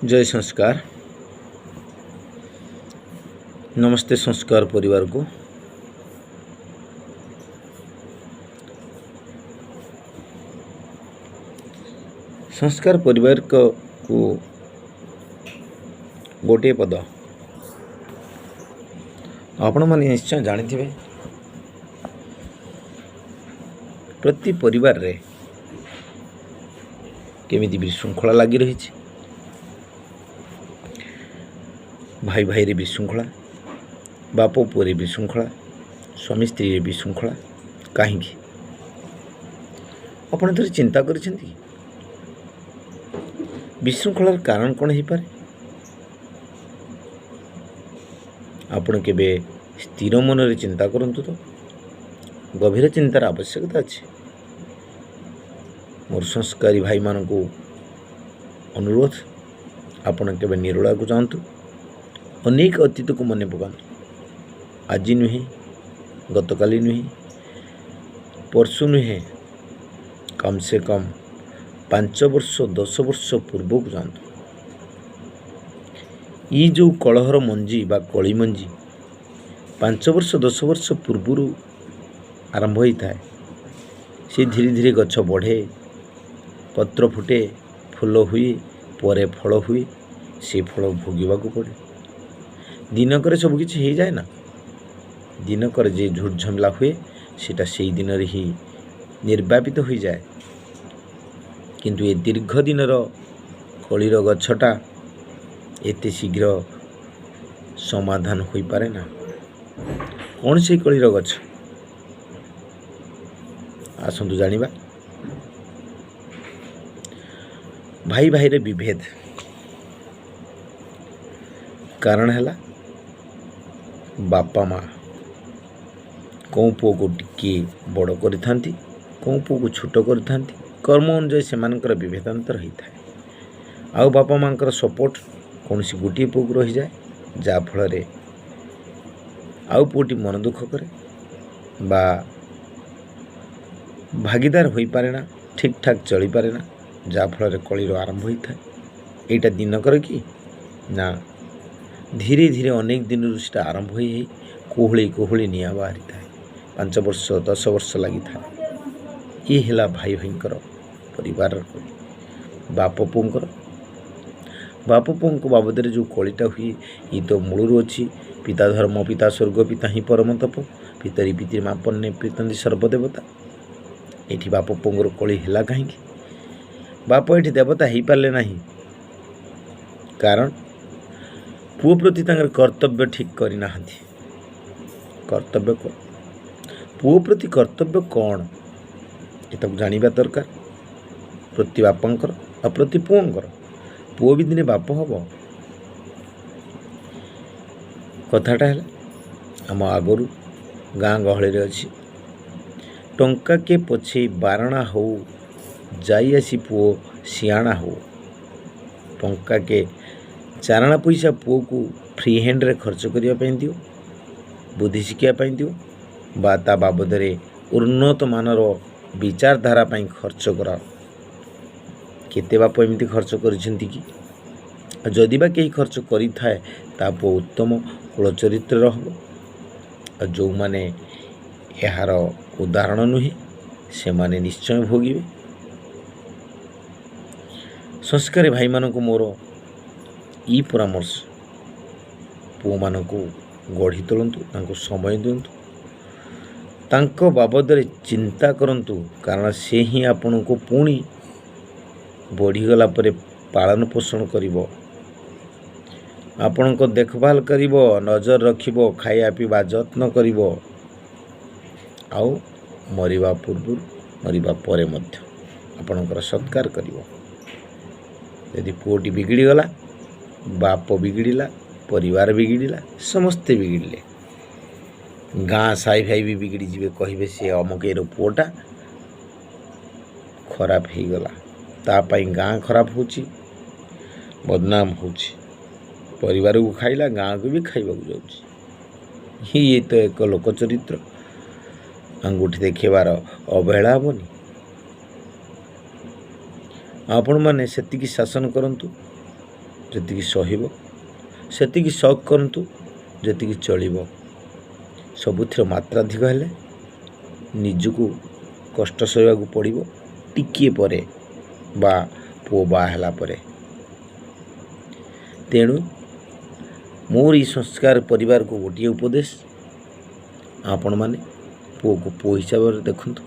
ଜୟ ସଂସ୍କାର। ନମସ୍ତେ ସଂସ୍କାର ପରିବାରକୁ। ସଂସ୍କାର ପରିବାରକୁ ଗୋଟିଏ ପଦ। ଆପଣମାନେ ନିଶ୍ଚୟ ଜାଣିଥିବେ, ପ୍ରତି ପରିବାରରେ କେମିତି ବିଶୃଙ୍ଖଳା ଲାଗି ରହିଛି। ଭାଇ ଭାଇରେ ବିଶୃଙ୍ଖଳା, ବାପ ପୁଅରେ ବିଶୃଙ୍ଖଳା, ସ୍ୱାମୀ ସ୍ତ୍ରୀରେ ବିଶୃଙ୍ଖଳା। କାହିଁକି? ଆପଣ ଥରେ ଚିନ୍ତା କରିଛନ୍ତି କି ବିଶୃଙ୍ଖଳାର କାରଣ କ'ଣ ହେଇପାରେ? ଆପଣ କେବେ ସ୍ଥିର ମନରେ ଚିନ୍ତା କରନ୍ତୁ ତ। ଗଭୀର ଚିନ୍ତାର ଆବଶ୍ୟକତା ଅଛି। ମୋର ସଂସ୍କାରୀ ଭାଇମାନଙ୍କୁ ଅନୁରୋଧ, ଆପଣ କେବେ ନିରୋଳାକୁ ଯାଆନ୍ତୁ, ଅନେକ ଅତୀତକୁ ମନେ ପକାନ୍ତୁ। ଆଜି ନୁହେଁ, ଗତକାଲି ନୁହେଁ, ପରଶୁ ନୁହେଁ, କମ୍ ସେ କମ୍ 5 ବର୍ଷ 10 ବର୍ଷ ପୂର୍ବକୁ ଯାଆନ୍ତୁ। ଏଇ ଯେଉଁ କଳହର ମଞ୍ଜି ବା କଳି ମଞ୍ଜି 5 ବର୍ଷ 10 ବର୍ଷ ପୂର୍ବରୁ ଆରମ୍ଭ ହୋଇଥାଏ, ସେ ଧୀରେ ଧୀରେ ଗଛ ବଢ଼େ, ପତ୍ର ଫୁଟେ, ଫୁଲ ହୁଏ, ପରେ ଫଳ ହୁଏ, ସେ ଫଳ ଭୋଗିବାକୁ ପଡ଼େ। ଦିନକରେ ସବୁକିଛି ହେଇଯାଏ ନା। ଦିନକରେ ଯେ ଝୁଟ ଝାମେଲା ହୁଏ ସେଇଟା ସେଇ ଦିନରେ ହିଁ ନିର୍ବାପିତ ହୋଇଯାଏ। କିନ୍ତୁ ଏ ଦୀର୍ଘ ଦିନର କଳିର ଗଛଟା ଏତେ ଶୀଘ୍ର ସମାଧାନ ହୋଇପାରେ ନା। କ'ଣ ସେଇ କଳିର ଗଛ? ଆସନ୍ତୁ ଜାଣିବା। ଭାଇ ଭାଇରେ ବିଭେଦ କାରଣ ହେଲା ବାପା ମା କେଉଁ ପୁଅକୁ ଟିକିଏ ବଡ଼ କରିଥାନ୍ତି, କେଉଁ ପୁଅକୁ ଛୋଟ କରିଥାନ୍ତି। କର୍ମ ଅନୁଯାୟୀ ସେମାନଙ୍କର ବିଭେଦାନ୍ତର ହେଇଥାଏ। ଆଉ ବାପା ମାଆଙ୍କର ସପୋର୍ଟ କୌଣସି ଗୋଟିଏ ପୁଅକୁ ରହିଯାଏ, ଯାହାଫଳରେ ଆଉ ପୁଅଟି ମନ ଦୁଃଖ କରେ ବା ଭାଗିଦାର ହୋଇପାରେ ନା, ଠିକ୍ଠାକ୍ ଚଳିପାରେ ନା, ଯାହାଫଳରେ କଳିର ଆରମ୍ଭ ହୋଇଥାଏ। ଏଇଟା ଦିନକର କି ନା, ଧୀରେ ଧୀରେ ଅନେକ ଦିନରୁ ସେଇଟା ଆରମ୍ଭ ହୋଇ ହୋଇ କୋହଳି କୋହଳି ନିଆଁ ବାହାରିଥାଏ। 5 ବର୍ଷ 10 ବର୍ଷ ଲାଗିଥାଏ। ଇଏ ହେଲା ଭାଇ ଭାଇଙ୍କର ପରିବାରର କଳି, ବାପ ପୁଅଙ୍କର। ବାପ ପୁଅଙ୍କ ବାବଦରେ ଯେଉଁ କଳିଟା ହୁଏ, ଇଏ ତ ମୂଳରୁ ଅଛି। ପିତା ଧର୍ମ, ପିତା ସ୍ୱର୍ଗ, ପିତା ହିଁ ପରମ ତପ, ପିତରି ପିତୃମାପନ୍ନେ ପ୍ରୀତନ୍ତି ସର୍ବଦେବତା। ଏଇଠି ବାପ ପୁଅଙ୍କର କଳି ହେଲା କାହିଁକି? ବାପ ଏଠି ଦେବତା ହେଇପାରିଲେ ନାହିଁ, କାରଣ ପୁଅ ପ୍ରତି ତାଙ୍କର କର୍ତ୍ତବ୍ୟ ଠିକ୍ କରିନାହାନ୍ତି। କର୍ତ୍ତବ୍ୟ କ'ଣ? ପୁଅ ପ୍ରତି କର୍ତ୍ତବ୍ୟ କ'ଣ ଏ ତାକୁ ଜାଣିବା ଦରକାର, ପ୍ରତି ବାପାଙ୍କର ଆଉ ପ୍ରତି ପୁଅଙ୍କର। ପୁଅ ବି ଦିନେ ବାପ ହେବ। କଥାଟା ହେଲା ଆମ ଆଗରୁ ଗାଁ ଗହଳିରେ ଅଛି, ଟଙ୍କାକେ ପଛେ ବାରଣା ହଉ, ଯାଇ ଆସି ପୁଅ ସିଆଣା ହଉ। ଟଙ୍କାକେ ଚାରଣା ପଇସା ପୁଅକୁ ଫ୍ରି ହ୍ୟାଣ୍ଡରେ ଖର୍ଚ୍ଚ କରିବା ପାଇଁ ଦିଅ, ବୁଦ୍ଧି ଶିଖିବା ପାଇଁ ଦିଅ, ବା ତା ବାବଦରେ ଉନ୍ନତମାନର ବିଚାରଧାରା ପାଇଁ ଖର୍ଚ୍ଚ କରାଅ। କେତେ ବାପ ଏମିତି ଖର୍ଚ୍ଚ କରିଛନ୍ତି କି? ଆଉ ଯଦି ବା କେହି ଖର୍ଚ୍ଚ କରିଥାଏ, ତା ପୁଅ ଉତ୍ତମ କୁଳ ଚରିତ୍ରର ହେବ। ଆଉ ଯେଉଁମାନେ ଏହାର ଉଦାହରଣ ନୁହେଁ, ସେମାନେ ନିଶ୍ଚୟ ଭୋଗିବେ। ସଂସ୍କାରୀ ଭାଇମାନଙ୍କୁ ମୋର ଇ ପରାମର୍ଶ, ପୁଅମାନଙ୍କୁ ଗଢ଼ି ତୋଳନ୍ତୁ, ତାଙ୍କୁ ସମୟ ଦିଅନ୍ତୁ, ତାଙ୍କ ବାବଦରେ ଚିନ୍ତା କରନ୍ତୁ, କାରଣ ସେ ହିଁ ଆପଣଙ୍କୁ ପୁଣି ବଢ଼ିଗଲା ପରେ ପାଳନ ପୋଷଣ କରିବ, ଆପଣଙ୍କ ଦେଖଭାଲ କରିବ, ନଜର ରଖିବ, ଖାଇବା ପିଇବା ଯତ୍ନ କରିବ, ଆଉ ମରିବା ପୂର୍ବରୁ ମରିବା ପରେ ମଧ୍ୟ ଆପଣଙ୍କର ସତ୍କାର କରିବ। ଯଦି ପୁଅଟି ବିଗିଡ଼ିଗଲା, ବାପ ବିଗିଡ଼ିଲା, ପରିବାର ବିଗିଡ଼ିଲା, ସମସ୍ତେ ବିଗିଡ଼ିଲେ। ଗାଁ ସାହି ଭାଇ ବି ବିଗିଡ଼ି ଯିବେ, କହିବେ ସେ ଅମକେଇର ପୁଅଟା ଖରାପ ହେଇଗଲା, ତା ପାଇଁ ଗାଁ ଖରାପ ହେଉଛି, ବଦନାମ ହେଉଛି, ପରିବାରକୁ ଖାଇଲା, ଗାଁକୁ ବି ଖାଇବାକୁ ଯାଉଛି। ଇଏ ତ ଏକ ଲୋକ ଚରିତ୍ର, ଆଙ୍ଗୁଠି ଦେଖେଇବାର ଅବହେଳା ହେବନି। ଆପଣମାନେ ସେତିକି ଶାସନ କରନ୍ତୁ। ଯେତିକି ସହିବ, ସେତିକି ସକ୍ କରନ୍ତୁ ଯେତିକି ଚଳିବ। ସବୁଥିର ମାତ୍ରାଧିକ ହେଲେ ନିଜକୁ କଷ୍ଟ ସହିବାକୁ ପଡ଼ିବ ଟିକିଏ ପରେ ବା ପୁଅ ବାହା ହେଲା ପରେ। ତେଣୁ ମୋର ଏଇ ସଂସ୍କାର ପରିବାରକୁ ଗୋଟିଏ ଉପଦେଶ, ଆପଣମାନେ ପୁଅକୁ ପୁଅ ହିସାବରେ ଦେଖନ୍ତୁ,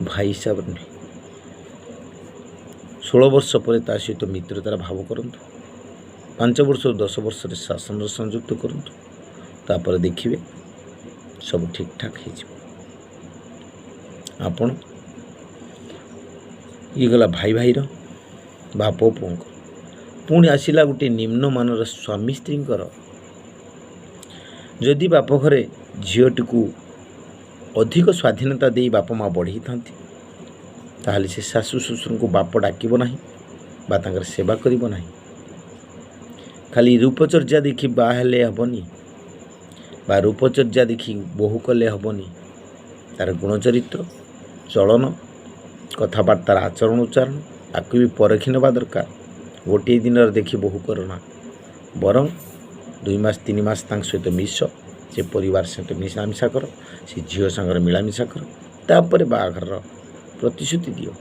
ଭାଇ ହିସାବରେ ନୁହେଁ। 16 ବର୍ଷ ପରେ ତା ସହିତ ମିତ୍ରତାର ଭାବ କରନ୍ତୁ। 5 ବର୍ଷରୁ 10 ବର୍ଷରେ ଶାସନର ସଂଯୁକ୍ତ କରନ୍ତୁ। ତାପରେ ଦେଖିବେ ସବୁ ଠିକ୍ଠାକ୍ ହେଇଯିବ। ଆପଣ ଇଏ ଗଲା ଭାଇ ଭାଇର, ବାପ ପୁଅଙ୍କ। ପୁଣି ଆସିଲା ଗୋଟିଏ ନିମ୍ନମାନର ସ୍ୱାମୀ ସ୍ତ୍ରୀଙ୍କର। ଯଦି ବାପ ଘରେ ଝିଅଟିକୁ ଅଧିକ ସ୍ୱାଧୀନତା ଦେଇ ବାପା ମା' ବଢ଼େଇଥାନ୍ତି, ତାହେଲେ ସେ ଶାଶୁ ଶ୍ୱଶୁରଙ୍କୁ ବାପ ଡାକିବ ନାହିଁ ବା ତାଙ୍କର ସେବା କରିବ ନାହିଁ। ଖାଲି ରୂପଚର୍ଯ୍ୟା ଦେଖି ବାହା ହେଲେ ହେବନି ବା ରୂପଚର୍ଯ୍ୟା ଦେଖି ବୋହୂ କଲେ ହେବନି। ତା'ର ଗୁଣ ଚରିତ୍ର, ଚଳନ, କଥାବାର୍ତ୍ତାର ଆଚରଣ ଉଚ୍ଚାରଣ, ଆକୁ ବି ପରଖି ନେବା ଦରକାର। ଗୋଟିଏ ଦିନରେ ଦେଖି ବୋହୂ କରନା, ବରଂ 2 ମାସ 3 ମାସ ତାଙ୍କ ସହିତ ମିଶ, ସେ ପରିବାର ସହିତ ମିଶାମିଶା କର, ସେ ଝିଅ ସାଙ୍ଗରେ ମିଳାମିଶା କର, ତାପରେ ବାହାଘରର ପ୍ରତିଶ୍ରୁତି ଦିଅ।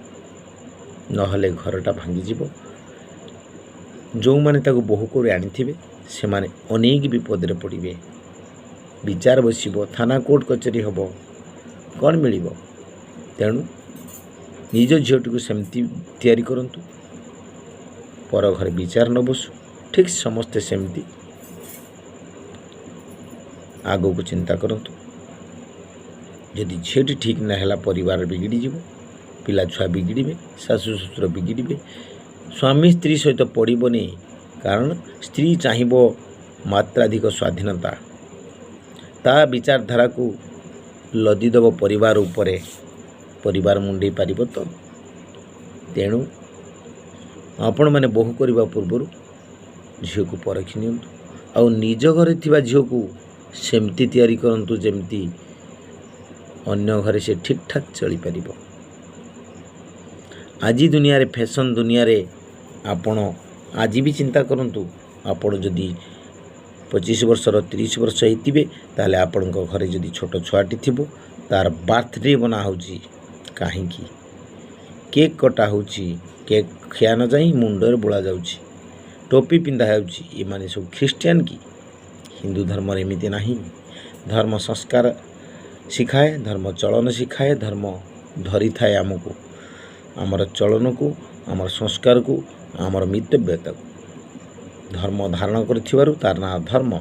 ନହେଲେ ଘରଟା ଭାଙ୍ଗିଯିବ। ଯେଉଁମାନେ ତାକୁ ବୋହୂ କରି ଆଣିଥିବେ ସେମାନେ ଅନେକ ବିପଦରେ ପଡ଼ିବେ। ବିଚାର ବସିବ, ଥାନା କୋର୍ଟ କଚେରୀ ହେବ, କ'ଣ ମିଳିବ? ତେଣୁ ନିଜ ଝିଅଟିକୁ ସେମିତି ତିଆରି କରନ୍ତୁ, ପର ଘରେ ବିଚାର ନ ବସୁ। ଠିକ୍ ସମସ୍ତେ ସେମିତି ଆଗକୁ ଚିନ୍ତା କରନ୍ତୁ। ଯଦି ଝିଅଟି ଠିକ୍ ନ ହେଲା, ପରିବାର ବିଗିଡ଼ିଯିବ, ପିଲା ଛୁଆ ବିଗିଡ଼ିବେ, ଶାଶୁ ଶ୍ୱଶୁର ବିଗିଡ଼ିବେ, ସ୍ୱାମୀ ସ୍ତ୍ରୀ ସହିତ ପଡ଼ିବନି। କାରଣ ସ୍ତ୍ରୀ ଚାହିଁବ ମାତ୍ରାଧିକ ସ୍ୱାଧୀନତା, ତା ବିଚାରଧାରାକୁ ଲଦିଦେବ ପରିବାର ଉପରେ, ପରିବାର ମୁଣ୍ଡେଇ ପାରିବ ତ? ତେଣୁ ଆପଣମାନେ ବୋହୂ କରିବା ପୂର୍ବରୁ ଝିଅକୁ ପରଖି ନିଅନ୍ତୁ, ଆଉ ନିଜ ଘରେ ଥିବା ଝିଅକୁ ସେମିତି ତିଆରି କରନ୍ତୁ ଯେମିତି ଅନ୍ୟ ଘରେ ସେ ଠିକ୍ଠାକ୍ ଚଳିପାରିବ। ଆଜି ଦୁନିଆରେ, ଫ୍ୟାସନ୍ ଦୁନିଆରେ ଆପଣ ଆଜି ବି ଚିନ୍ତା କରନ୍ତୁ, ଆପଣ ଯଦି 25 ବର୍ଷର 30 ବର୍ଷ ହେଇଥିବେ, ତାହେଲେ ଆପଣଙ୍କ ଘରେ ଯଦି ଛୋଟ ଛୁଆଟି ଥିବ, ତା'ର ବାର୍ଥଡେ ବନା ହେଉଛି କାହିଁକି? କେକ୍ କଟା ହେଉଛି, କେକ୍ ଖିଆ ନ ଯାଇ ମୁଣ୍ଡରେ ବୋଳା ଯାଉଛି, ଟୋପି ପିନ୍ଧା ଯାଉଛି। ଏମାନେ ସବୁ ଖ୍ରୀଷ୍ଟିଆନ କି? ହିନ୍ଦୁ ଧର୍ମରେ ଏମିତି ନାହିଁ। ଧର୍ମ ସଂସ୍କାର ଶିଖାଏ, ଧର୍ମ ଚଳନ ଶିଖାଏ, ଧର୍ମ ଧରିଥାଏ ଆମକୁ, ଆମର ଚଳନକୁ, ଆମର ସଂସ୍କାରକୁ, ଆମର ମିତବ୍ୟତାକୁ। ଧର୍ମ ଧାରଣ କରିଥିବାରୁ ତାର ନାଁ ଧର୍ମ।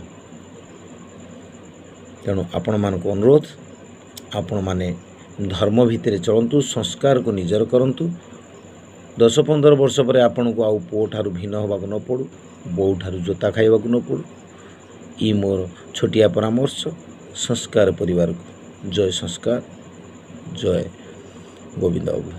ତେଣୁ ଆପଣମାନଙ୍କୁ ଅନୁରୋଧ, ଆପଣମାନେ ଧର୍ମ ଭିତରେ ଚଳନ୍ତୁ, ସଂସ୍କାରକୁ ନିଜର କରନ୍ତୁ। 10-15 ବର୍ଷ ପରେ ଆପଣଙ୍କୁ ଆଉ ପୁଅଠାରୁ ଭିନ୍ନ ହେବାକୁ ନ ପଡ଼ୁ, ବୋଉଠାରୁ ଜୋତା ଖାଇବାକୁ ନ ପଡ଼ୁ। ଇ ମୋର ଛୋଟିଆ ପରାମର୍ଶ ସଂସ୍କାର ପରିବାରକୁ। ଜୟ ସଂସ୍କାର, ଜୟ ଗୋବିନ୍ଦ ବାବୁ।